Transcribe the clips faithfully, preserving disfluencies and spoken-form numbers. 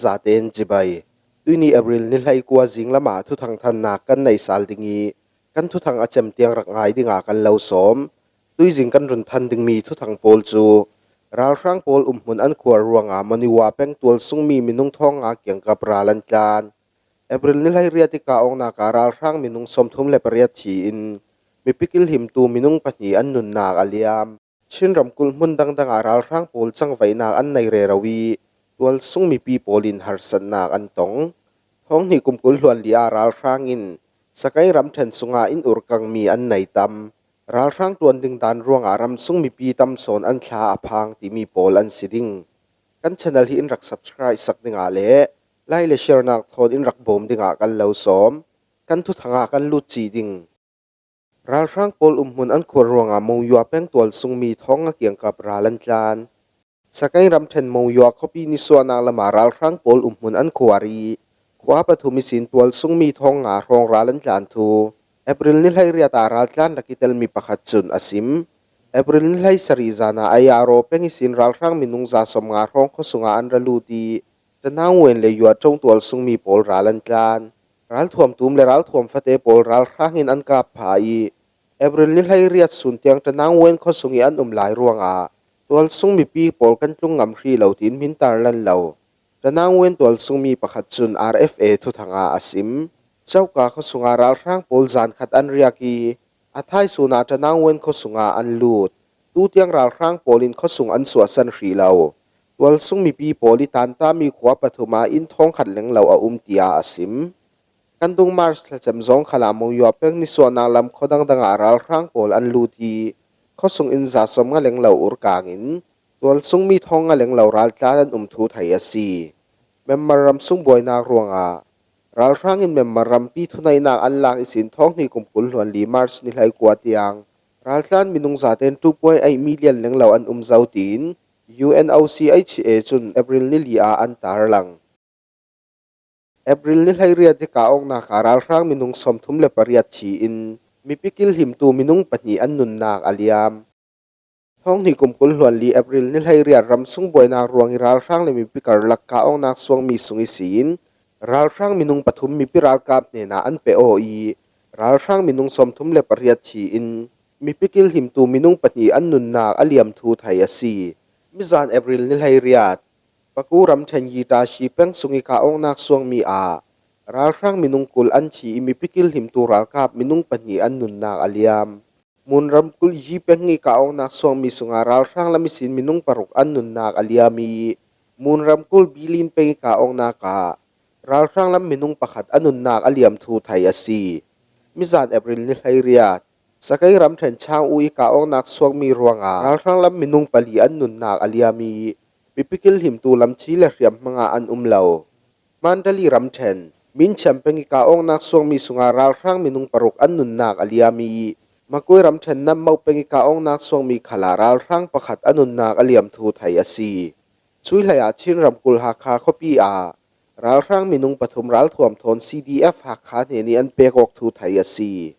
Zaten chibai. Tuini April ni hlei kua zing lama thuthang thannak kan nei sal ding i, kan thuthang a cem tiang rak ngai dinga kan lo sawm. Tuizing kan run than dingmi thuthang pawl cu ralhrang pawl umhmun an khuar ruanga Monywa peng tualsungmi minung thawng nga kiangkap ral an tlan. April ni hleiriat i kah awknak ah ralhrang minung sawmthum le pariat thi in mipi kilhimtu minung pahnih an nunnak a liam. Chin ramkulh hmun dangdang ah ralhrang pawl cangvaihnak an nei rero i tualsung mipi pawl in harsatnak an tong. Thawng hnih kum kul hluan li ah ralhrang in Sagaing ramṭhen sungah inn urkangmi an nei tam. Ralhrang ṭuan ding dan ruangah ramsung mipi tam sawn an thla a phang timi pawl an si ding. Kan channel hi in rak subscribe sak dingah le like le share nak thawn in rak bawm dingah kan lo sawm. Kan thuthang ah kan lut cih ding. Ralhrang pawl umhmun an khuar ruangah Monywa peng tualsungmi thawng nga kiangkap ral an tlan. Sagaing ramṭhen Monywa khuapi nisuahnak lamah ralhrang pawl umhmun an khuar i khua pathum ihsin tualsungmi thawng nga hrawng ral an tlan thu April ni hleiriat ah raltlan rak i telmi pakhat cun a sim. April ni hleisarih zan ah Ayaro peng ihsin ralhrang minung za sawmnga hrawng khuasung ah an ra lut i Tanang Wen le Yuaṭong tualsungmi pawl ral an tlan. Ralthuam tum le ralthuam fate pawl ralhrang in an kap pha i April ni hleiriat sun tiang Tanang Wen khuasung i an um lai ruangah tualsung mipi pawl kan tlung ngam hrih lo tiin hmin tarlan lo. Tanang Wen tualsungmi pakhat cun R F A thuthang ah a sim. Coka khuasungah ralhrang pawl zan khat an riak i a thaisun ah Tanang Wen khuasung ah an lut. Tutiang ralhrang pawl in khuasung an suahsan hrih lo. Tualsung mipi pawl i tantami khua pathum ah inn thawng khat lenglo a um, tiah a sim. Kan dung March thlacem zawng khalah Monywa peng nisuahnak lam khua dangdang ah ralhrang pawl an lut i khuasung inn za sawmnga lenglo urkang in tualsungmi thawng nga lenglo raltlan an um thu thei a si. Myanmar ramsung buainak ruangah ralhrang in Myanmar rampi thuneihnak an lak ihsin thawng hnih kum kul hluan li March ni hleikua tiang raltlan minung zaten two point eight million lenglo an um zo tiin U N O C H A cun April ni li ah an tarlang. April ni hleiriat i kah awknak ah ralhrang minung sawmthum le pariat thi in mipi kilhimtu minung pahnih an nunnak a liam. Thawng hnih kum kul hluan li April ni hleiriat ramsung buainak ruang i ralhrang le mipi karlak kah awknak suangmi sung ihsin ralhrang minung pathum mipi ralkap hnenah an pe aw i ralhrang minung sawmthum le pariat thi in mipi kilhimtu minung pahnih an nunnak a liam thu thei a si. Mizan April ni hleiriat Paku ramṭhen Yitashi peng sung i kah awknak suangmi ah ralhrang minung kul an thi i mipi kilhimtu ralkap minung pahnih an nunnak a liam. Mun ramkulh Yi peng i kah awknak suangmi sungah ralhrang lam ihsin minung paruk an nunnak a liam i Mun ramkulh Bilin peng i kah awknak ah ralhrang lam minung pakhat a nunnak a liam thu thei a si. Mizan April ni hleiriat Sagaing ramṭhen Chang U i kah awknak suangmi ruangah ralhrang lam minung pali an nunnak a liam i mipi kilhimtu lamthi le hriamhmang ah an um lo. Mandali ramṭhen Minchiam peng i kah awknak suangmi sungah ralhrang minung paruk an nunnak a liam i Makui ramṭhen Nammo peng i kah awknak suangmi khalah ralhrang pakhat a nunnak a liam thu thei a si. Chui hleiah Chin ramkulh Hakha khuapi ah ralhrang minung pathum ralthuam thawn C D F Hakha hnen i an pek awk thu thei a si.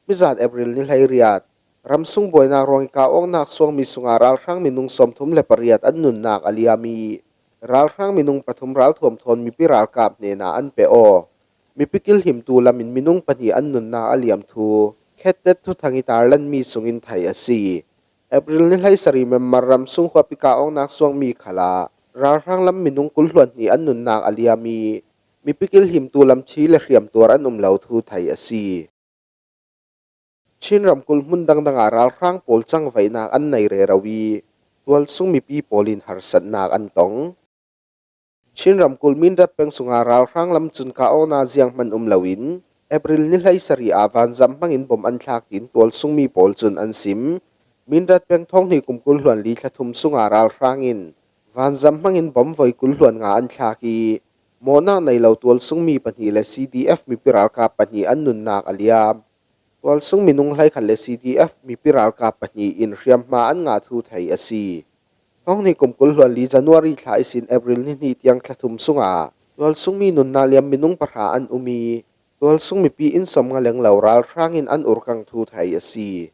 Mizan April ni hleiriat ramsung buainak ruang i kah awknak suangmi sungah ralhrang minung sawmthum le pariat an nunnak a liam i ralhrang minung pathum ralthuam thawn mipi ralkap hnenah an pe aw. Mipi kilhimtu lam in minung pahnih an nunnak a liam thu khettet thuthang i tarlanmi sungin thei a si. April ni hleisarih Myanmar ramsung khuapi kah awknak suangmi khalah ralhrang lam minung kul hluan hnih an nunnak a liam i mipi kilhimtu lamthi le hriamtuar an um lo thu thei a si. Chin ramkulh hmun dangdang ah ralhrang pawl cangvaihnak an nei rero i tualsung mipi pawl in harsatnak an tong. Chin ramkulh Mindat peng sungah ralhrang lam cun kah awknak zianghman um loin April ni hleisarih ah vanzam hmangin bom an thlak tiin tualsungmi pawl cun an sim. Mindat peng thawng hnih kum kul hluan li thla thum sungah ralhrang in vanzam hmangin bom voi kul hluan nga an thlak i mawhnak nei lo tualsungmi pahnih le C D F mipi ralkap pahnih an nunnak a liam. Tualsung minung hleikhat le C D F mipi ralkap pahnih in hriamhma an ngah thu thei a si. Thawng hnih kum kul hluan li January thla ihsin April ni hnih tiang thla thum sungah tualsungmi nunnak liam minung pahra an um i tualsung mipi inn sawmnga lenglo ralhrang in an urkang thu thei a si.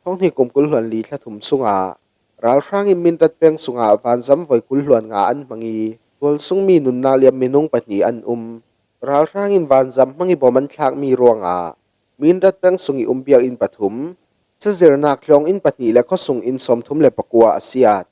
Thawng hnih kum kul hluan li thla thum sungah ralhrang in Mindat peng sungah vanzam voi kul hluan nga an hmang i Tualsung mi nunnak liam minung pahnih an um. Ralhrang in vanzam hmangi bom an thlakmi ruangah Mindat peng sung i um biakinn pathum, chazirnak tlawng inn pahnih le khuasung inn sawmthum le pakua a siat.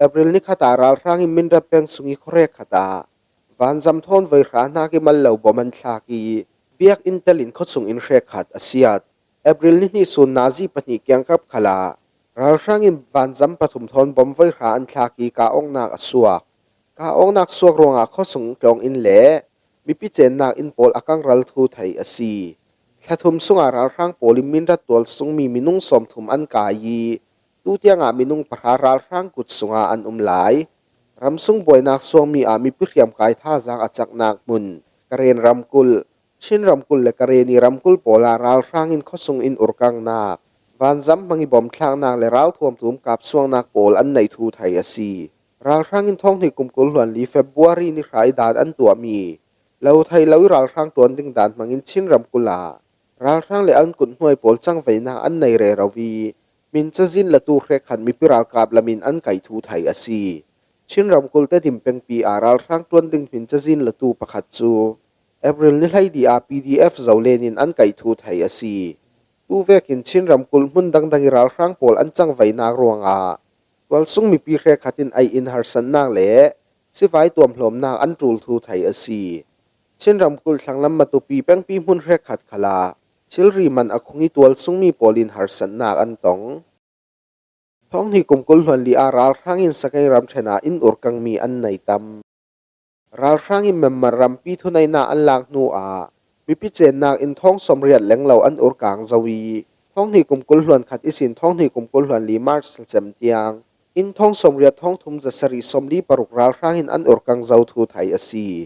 April ni khat ah ralhrang in Mindat peng sung i khuarek khat ah vanzam thawn voi hra hnak i mal lo bom an thlak i, biakinn tel in khuasung inn hrek khat a siat. April ni hnih sun nazi pahnih kiangkap khal ah ralhrang in vanzam pathum thawn bom voi hra an thlak i, kah awknak a suak. Kah awknak suak ruangah khuasung tlawng inn le mipi cennak inn pawl a kangral thu thei a si. Thla thum sungah ralhrang pawl in Mindat tualsung mi minung sawmthum an kai i, tu tiangah minung pahra ralhrang kut sungah an um lai. Ramsung buainak suangmi ah mipi hriamkai thazaang a caknak hmun Karen ramkulh, Chin ramkulh le Karenni ramkulh pawl ah ralhrang in khuasung inn urkangnak, vanzam hmangi bom thlaknak le ralthuam tum kap suaknak pawl an neih thu thei a si. Ralhrang in thawng hnih kum kul hluan li February ni hra i dan an tuahmi lo thei lo i ralhrang ṭuan ding dan hmangin Chin ramkulh ah ralhrang le an kut hnuai pawl cangveinak an nei rero i, hmin cazin latu hrekkhat mipi ralkap lamin an kaih thu thei a si. Chin ramkulh Tedim pengpi ah ralhrang ṭuan ding hmin cazin latu pakhat cu April ni hleili ah P D F Zoland in an kaih thu thei a si. Tu vekin Chin ramkulh hmun dangdang i ralhrang pawl an cangveinak ruangah tualsung mipi hrekkhat in ei in harsatnak le sivai tuamhlawmnak an ṭul thu thei a si. Chin ramkulh thlanglam Matupi pengpi hmun hrekkhat khal ah thilri man a khung i tualsung mi pawl in harsatnak an tong. Thawng hnih kum kul hluan li ah ralhrang in Sagaing ramṭhen ah inn urkangmi an nei tam. Ralhrang in Myanmar rampi thuneihnak an lak hnu ah mipi cennak inn thawng sawmriat lenglo an urkang zo i, thawng hnih kum kul hluan khat ihsin thawng hnih kum kul hluan li March thla cem tiang inn thawng sawmriat thawng thum za sarih sawmli paruk ralhrang in an urkang zo thu thei a si.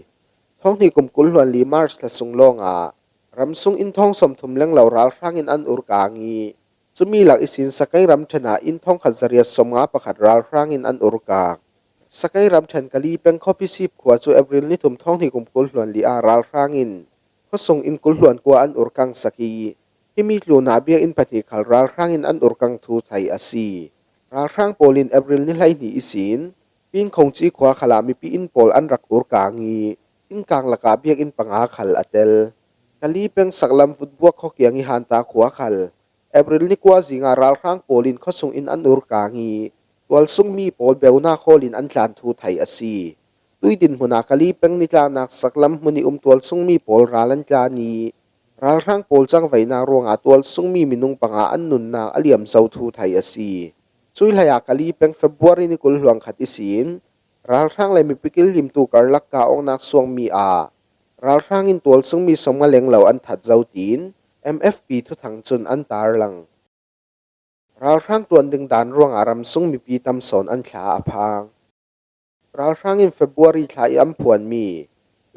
Thawng hnih kum kul hluan li March thla sung lawngah ramsung inn thawng sawmthum lenglo ralhrang in an urkang i, cumi lak ihsin Sagaing ramṭhen ah inn thawng khat zariat sawmnga pakhat ralhrang in an urkang. Sagaing ramṭhen Kali peng Khawphisip khua cu April ni thum thawng hnih kum kul hluan li ah ralhrang in khuasung inn kul hluan kua an urkang sak i, himi tlunah biakinn pahnih khal ralhrang in an urkang thu thei a si. Ralhrang pawl in April ni hleihnih ihsin Pinkhongci khua khal ah mipi inn pawl an rak urkang i, innkang lakah biakinn panga khal a tel. Kali peng saklam Vutbuak khuakiang i Hanta khua khal April ni kua zingah ralhrang pawl in khuasung inn an urkang i, tualsung mi pawl beunak hawl in an tlan thu thei a si. Tui dinhmun ah Kali peng ni tlannak saklam hmun i um tualsung mi pawl ral an tlan i, ralhrang pawl cangveinak ruangah tualsung mi minung panga an nunnak a liam zo thu thei a si. Cui hleiah Kali peng February ni kul hluan khat ihsin ralhrang le mipi kilhimtu karlak kah awknak suangmi ah ralhrang in tualsung mi sawmnga lenglo an that zo tiin M F P thuthang cun an tarlang. Ralhrang ṭuan ding dan ruangah ramsung mipi tam sawn an thla a phang. Ralhrang in February thla i an phuanmi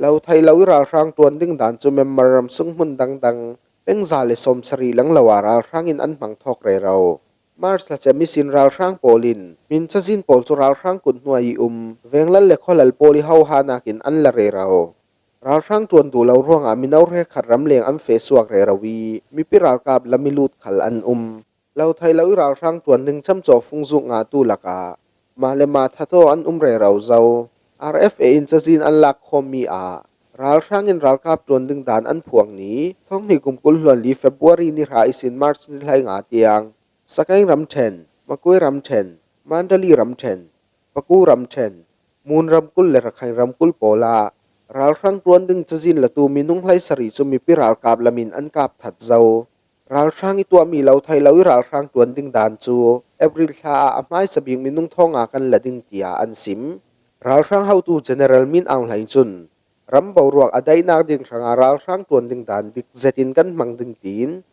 lo thei lo i ralhrang ṭuan ding dan cu Myanmar ramsung hmun dangdang peng za le sawmsarih lenglo ah ralhrang in an hmang thawk rero. March thla cem ihsin ralhrang pawl in hmin cazin pawl cu ralhrang kut hnuai i um venglal le khualal pawl i hoha nakin an la rero. Ralhrang ṭuan duh lo ruangah mino hrekkhat ramleng an feh suak rero i mipi ralkap lam i lut khal an um. Lo thei lo i ralhrang ṭuan ding camcawh fungzuk ngahtu lakah mah le mah thataw an um rero zo. R F A in cazin an lak khawmmi ah ralhrang in ralkap ṭuan ding dan an phuang ni thawng hnih kum kul hluan li February ni hra ihsin March ni hleinga tiang Sagaing ramṭhen, Magway ramṭhen, Mandalay ramṭhen, Paku ramṭhen, Mon ramkulh le Rakhine ramkulh pawl ah ralhrang ṭuan ding cazin latu minung hleisarih cu mipi ralkap lamin an kap that zo. Ralhrang i tuahmi lo thei lo i ralhrang ṭuan ding dan cu April thla ah a hmaisa bik minung thawnga kan la ding, tiah an sim. Ralhrang hotu General Min Aung Hlaing cun, ram boruak a daihnak ding hrangah ralhrang ṭuan ding dan dik zetin kan hmang ding, tiin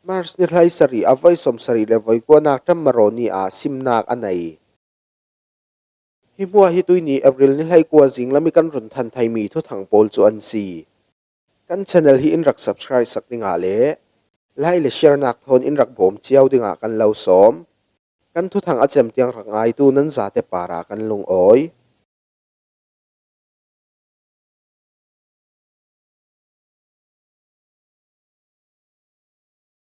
March ni hleisarih a voi sawmsarih le voi kuanak ṭam Maroni ah simnak a nei. Hi hmuah hi tuihni April ni hleikua zinglam i kan run than theimi thuthang pawl cu an si. Kan channel hi in rak subscribe sak dingah le like le share nak thawn in rak bawm cio dingah kan lo sawm. Kan thuthang a cem tiang rak ngaitu nan zate parah kan lungawi.